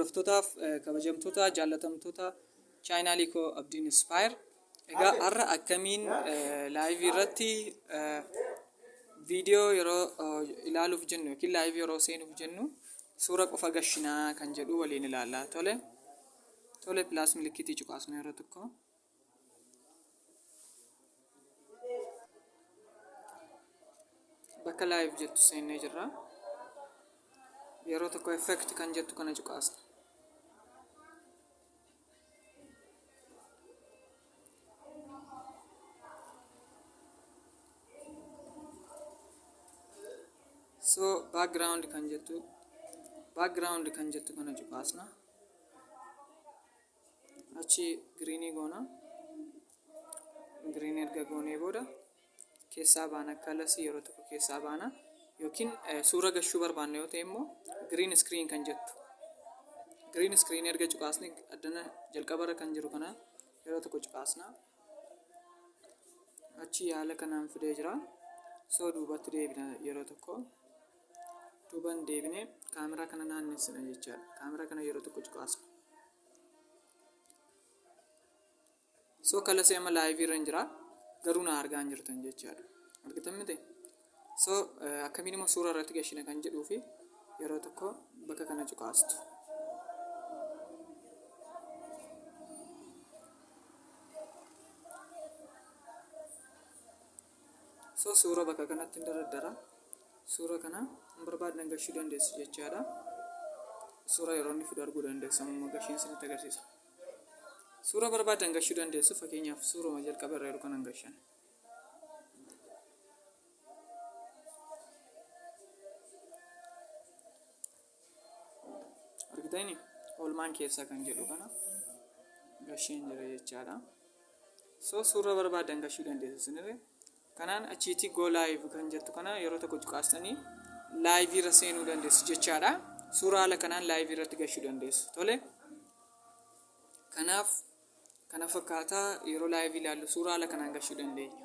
Hordoftootaaf kabajamtoota jaallatamtoota chaayinaalii koo Abdiin Inspire. Egaa har'a akkamiin live irratti viidiyoo yeroo ilaaluuf jennu yookiin live yeroo seenuuf jennu suura qofa gashinaa kan jedhu waliin ilaalla. Tole. Tole plus milikitii cuqaasna yeroo tokko. Bakka live jettu seennee jirra. Yeroo tokko effect kan jettu kana cuqaasna. So background kan jettu background kan jettu kana cuqaasna. Achi greenii goona. Green erga goonee booda keessaa baana, kalasii yeroo tokko keessaa baana, yookiin suura gashuu barbaanna yoo ta'e immoo green screen kan jettu. Green screen erga cuqaasne addana jalqabarra kan jiru kana yeroo tokko cuqaasna. Achi haala kanaan fidee jira. So duubatti deebina yeroo tokko. Duuban deebinee kaameraa kana naannessina jechaadha. Kaameraa kana yeroo tokko cuqaasna. So kalasee amma live irra hin jira. Garuu na argaa hin jirtan jechaadha. Argitan miti? So akkamiin immoo suura irratti gashina kan jedhuu fi yeroo tokko bakka kana cuqaastu. So suura bakka kanatti hin daraddara. Suura kana hin barbaadan gashuu dandeessu jechaadha. Suura yeroo inni fidu arguu dandeessu. Amma gashiin isinitti agarsiisa. Suura barbaadan gashuu dandeessu. Fakkeenyaaf suuruma jalqaba irra jiru kanan gashan. Argitanii oolmaan keessaa kan jedhu kana gasheen jira jechaadha. So suura barbaadan gashuu dandeessu isinirre. Kanaan achiitii go live kan jettu kana yeroo tokko cuqaastanii live irra seenuu dandeessu jechaadha. Suura haala kanaan live irratti gashuu dandeessu. Tole. Kanaaf kana fakkaataa yeroo live ilaallu suura haala kanaan gashuu dandeenya.